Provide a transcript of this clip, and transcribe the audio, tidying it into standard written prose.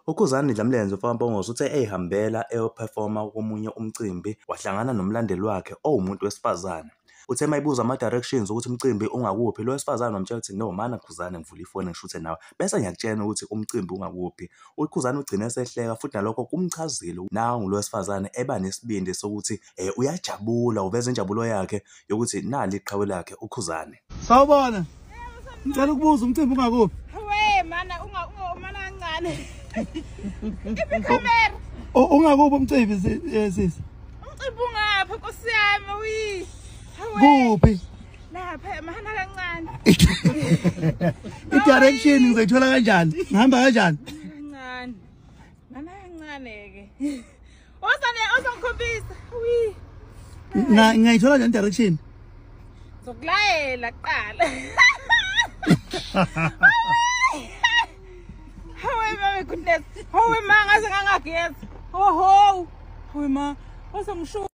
UKhuzani Ndlamlenze uMfokaMpungose uthe eyihambela eyophefoma komunye umcimbi wahlangana nomlandeli wakhe owumuntu wesifazane. Uthe uma ebuza ama-directions ukuthi umcimbi ungakuphi, lo wesifazane wamtshela ukuthi no mana Khuzani ngivule ifoni ngishuthe nawe bese ngiyakutshela ukuthi umcimbi ungakuphi. UKhuzani ugcine esehleka futhi nalokho kumchazile. Nangu lo wesifazane eba nesibindi sokuthi uyajabula, uveza injabulo yakhe yokuthi nali iqhawe lakhe uKhuzani. Sawubona. Ngicela ukubuza umcimbi ungakuphi? We mana mana kancane. Iphi camera? Ungakuphi umcimbi sisi? Umcimbi ungaphi Nkosi yami wi. Kuphi? Lapha mana kancane. I-direction ngizoyithola kanjani? Ngihamba kanjani? Kancane. Mana kancane ke. Ozane ozongikhombisa. Wi. Na ngiyayithola kanjani direction? Zokulayela kuqala. Hawe mama goodness. Hawe ma ngaze ngangageza. Ho ho. Hawe ma ozongisho